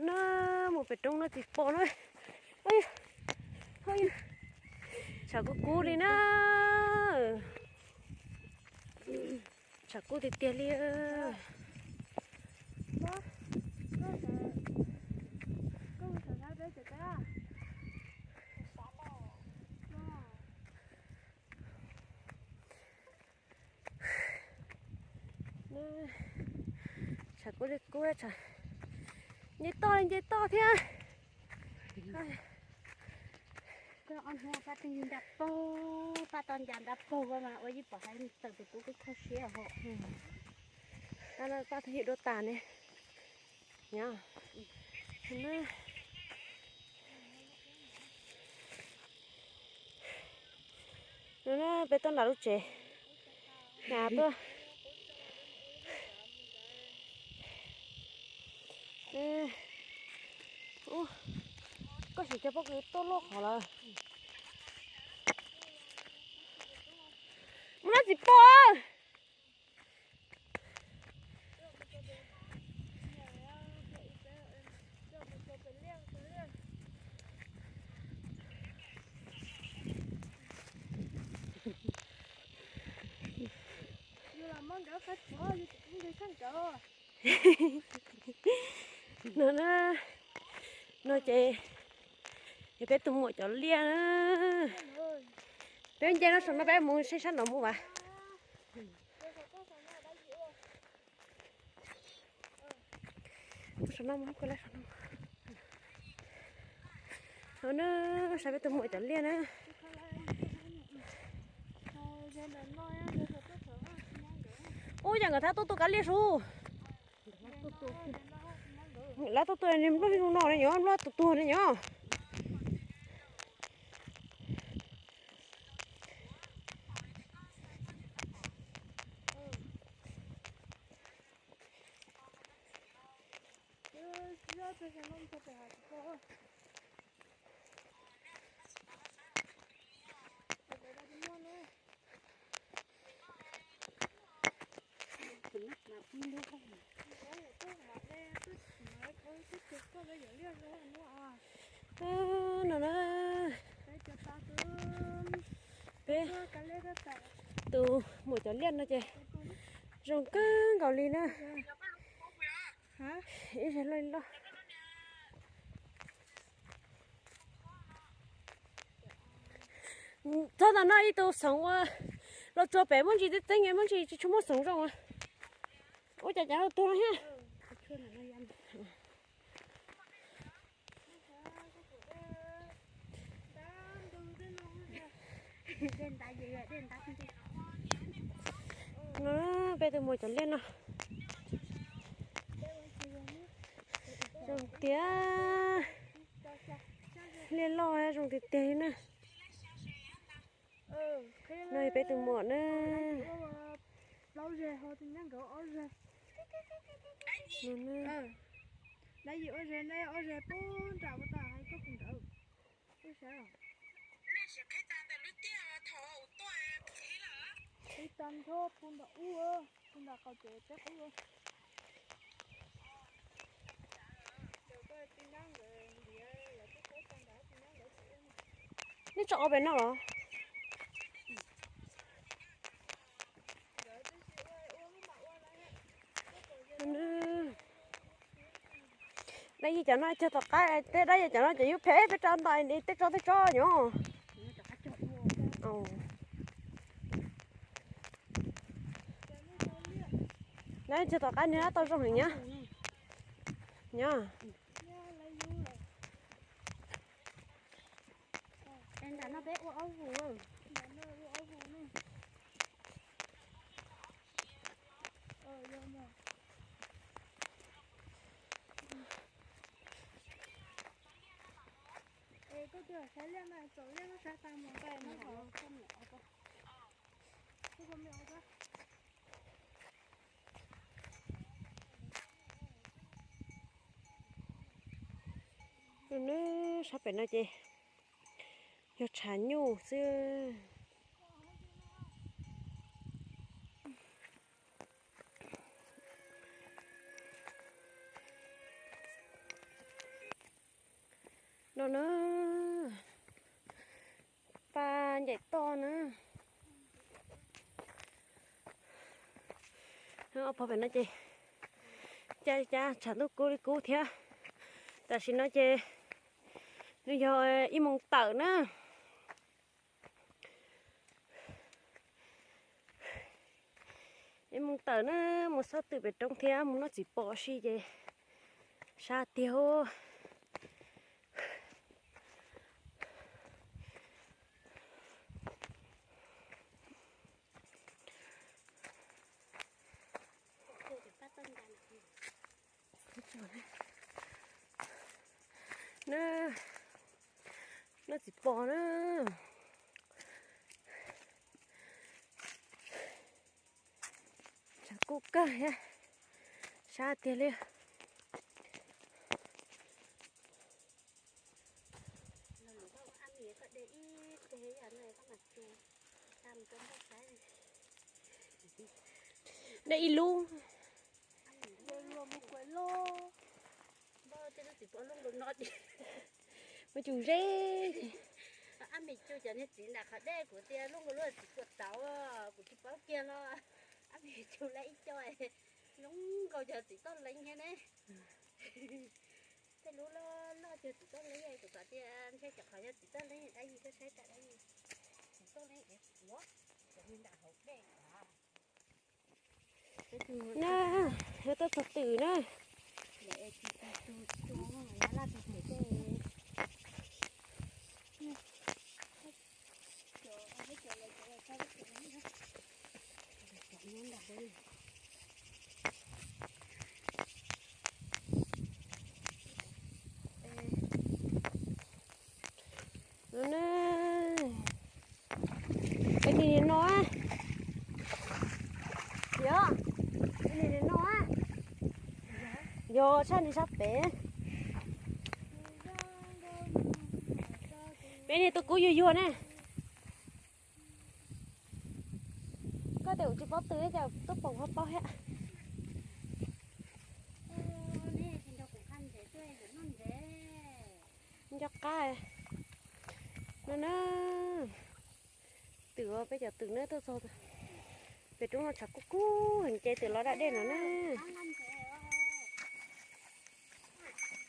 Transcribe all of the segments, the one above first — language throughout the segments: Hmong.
Na, mus pem roob no tsis pom na. Tshav kub kub li na. Tshav kub tiag tiag li. Tshav kub li kub, nce toj li nce toj thiab. Pab tau ncas nrad paug, pab tau ncas nrad paug mas ua yeej pom hais tawm tus kub kub kho siab ho. Pab twb ywm dua tas ne. Nyob. No na, peb tuaj nram lub tsev. Nram tuaj. Koj sim cog pob kws tuaj luaj qhov lawm. Mus no tsis pom. No na, no ces yog peb tus muam cov liaj na. Peb nce no saum no peb mus saib sab nraud mus vas. Mus saum no mus, mus saum no. No na, saib peb tus muam cov liaj na. Ub, yog nkawd thab tuaj tua kab liaj sub. Lawv tuaj tua nws nplooj no ne nyob, nplooj tuag tuag ne nyob. No na, peb tus muam cov liaj no ces zoo kawg nkaus li na. Ib zag loj loj. Txhob ntawm no ib tug xoom ua los tsuas pem muaj ntsis txeeb txeeb, muaj ntsis tsis tshua muaj xoom zoo. Ua cas cov no tuag thiab. No peb tus muam cov liaj no zoo tiag. Liaj loj zoo tiag tiag li na. No peb tus muam na. Plaub zeg ho tus nyab nkawd ob zeg. No na. Dab yim ob zeg, neb ob zeg pub nram ua tas hais koj tus nkawd. Ub sawv. Qhib tag nrho pub nram ub, pub nram qaum tsev peb qub. Nej tso ob pem no los? Dab yim cov no cog tom qab, tej dab yim cov no ces yus phem peb tso ntau, tej tso tej tso nyob. Dab yim cog tom qab nws tau zoo heev nyob. Nyob. Nram no peb ua ob vus. Es koj tus saib liaj no, txaus liaj no saib tas mus nqe no. Nws sab pem no ces yog tshav nyuj xwb. No na, pa ncaim toj na. Ob pog pem no ces cab cab tshav ntuj kub li kub thiab. Tam sim no ces nws yog ib moos tawm na. Ib moos tawm na, mus xauj twm pem roob thiab mus noj txiv pos si ces sab tiag. Na, noj txiv pos na. Tshav kub kawg thiab, sab tiag li. De ib lub. Muaj cus zeb. Ab me cu cov niag txiv nram qhov dej kuv tias luaj nkaus lub txiv puas tauv, kuv tsis paub kiag los ab me cu lawv ib co zoo nkaus cov txiv toj leeb thiab ne. Tej lub loj loj cov txiv toj leeb, kuv xav tias ntshe cov qhov yog txiv toj leeb dab tsi, koj saib tas dab tsi. Txiv toj leeb es ua cov nram hauv dej. Na, yuav tuaj txog twm na. No na, ib nim no, yog, ib nim no, yog tshaj nim sab pem. Peb niag tuaj kub yuag yuag ne. Koj tias kuv tsis paub twm ces tuaj pom ho paub thiab. Nco qab no na. Twm, peb cov twm na tuaj txog pem roob no tshav kub kub heev ces twm los da dej no na.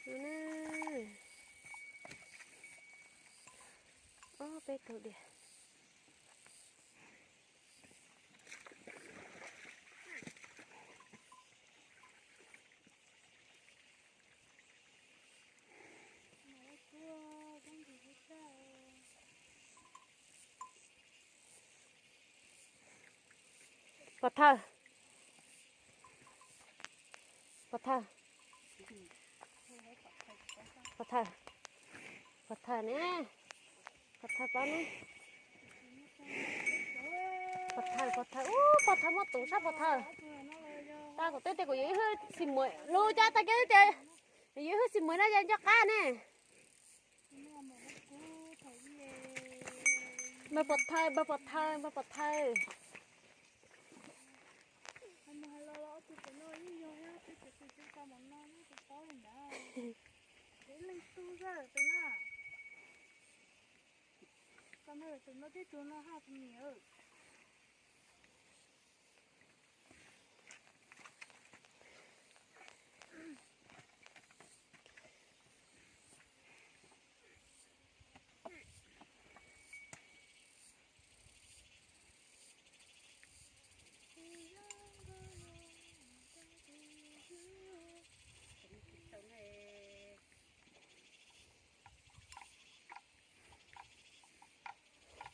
No na. Ob peb tug diam. Pov thawj. Pov thawj. Pov thawj. Pov thawj ne. Pov thawj pab ne. Pov thawj, pov thawj, ub, pov thawj muaj tus sab pov thawj. Tag kuv twb tias kuv yuav ib hwj xim muas lub cab tag kiag tias yuav ib hwj xim muas no yog nco qab ne. Npawg pov thawj, npawg pov thawj, npawg pov thawj.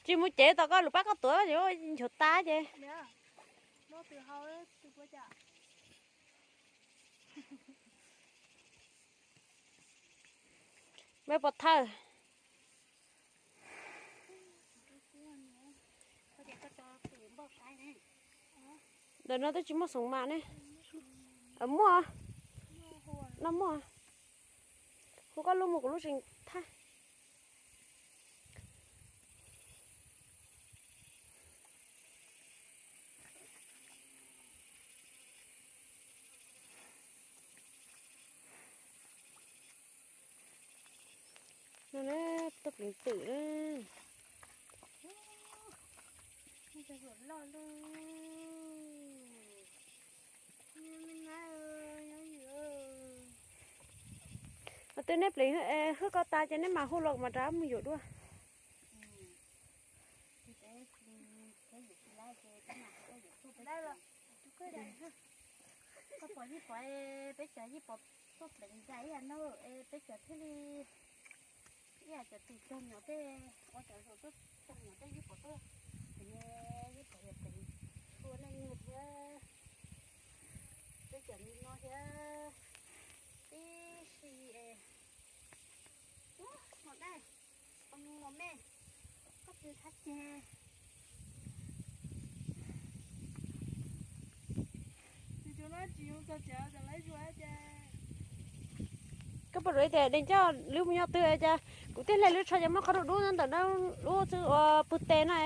Tsis mus cev tom koj lus pab koj tuav ces nchuav tas ces. Npawg pov thawj. Ntawm no twb tsis muaj xoom mas ne. Muaj, no muaj. Hu koj lub mus kuv lub tseem thaj. No na, tuaj pleev twm na. Twb neb pleev hwb ko tas ces neb mam hu los mas rov mus yuav dua. Koj pom yeej pom, peb cov yeej pom tuaj pleev ntxa ib yam no, peb cov thiaj li ib yam cov tus cog nyom tej, ua cov zaum tuaj cog nyom tej yeej pom tuaj, yeej pom yog pleev txhua leej yug thiab, peb cov li no thiab tib si. Ub, mos daj, mos me, koj tsis thab ceg. Koj puas ruam tias deev coj lwm mus nyob twg cas kuv tib hle lub tsho ces muab qhov dub dub ntawm lub xwb ua pug tes na.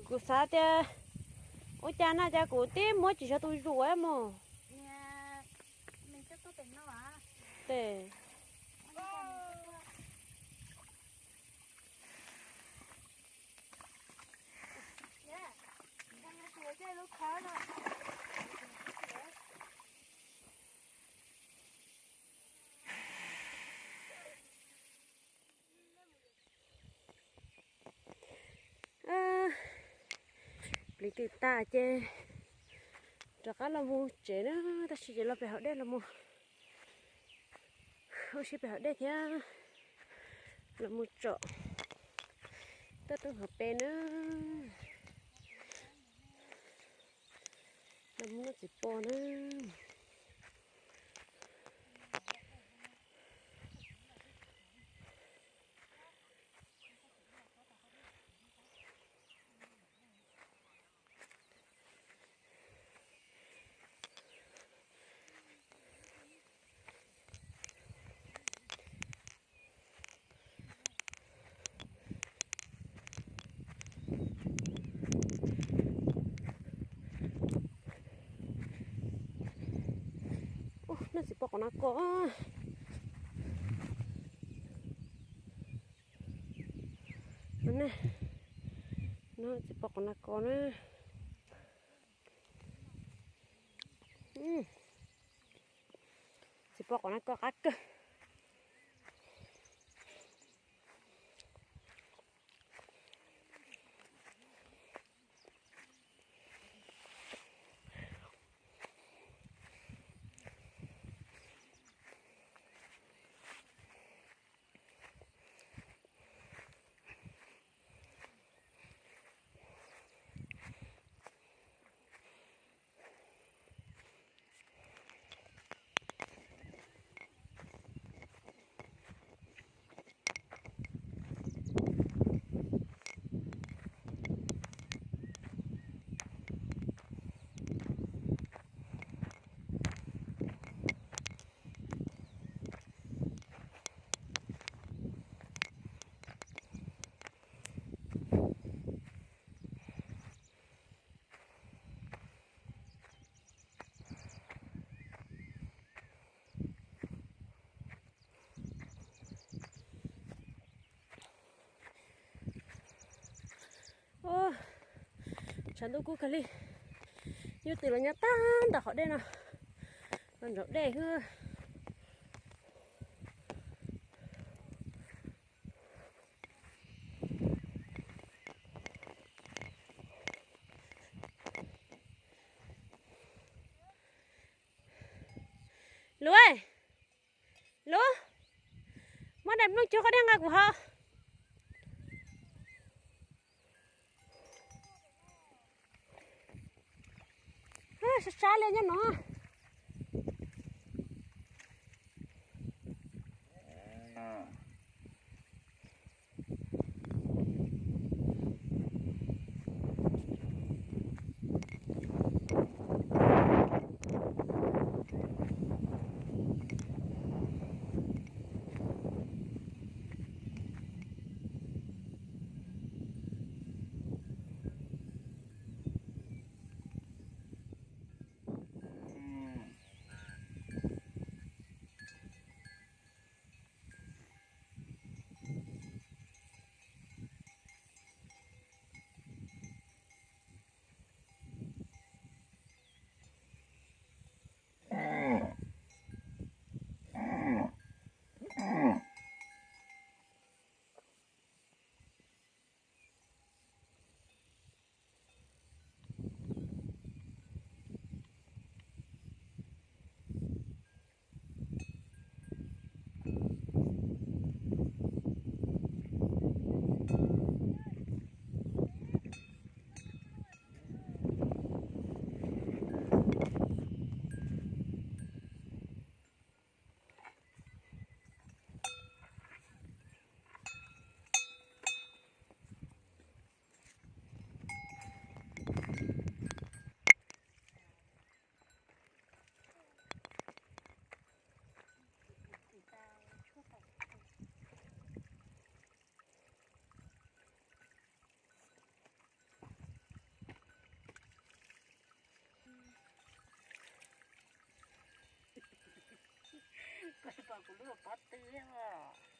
Kuv xav tias ua cas na cas kuv tib muab tsis xyov tus zuam mus. Tes. Pleev twm tas ces rov qab los mus tsev na, tab sis ces los pem hauv dej los mus, ua si pem hauv dej thiab los mus tsom, tuaj tub hauv pes na, los mus noj txiv pos na. Ub, noj txiv pos qhov na ko. Noj txiv pos qhov na ko na. Txiv pos qhov na ko qab kawg. Tshav ntuj kub kawg li, yus twb los nyob tag ntawm qhov dej no, los nraum dej xwb. Lub, Lub, muab daim nplooj cuag qhov dej nqa kuv haus. Sab sab li nyob no. Kuv lub pob tw os.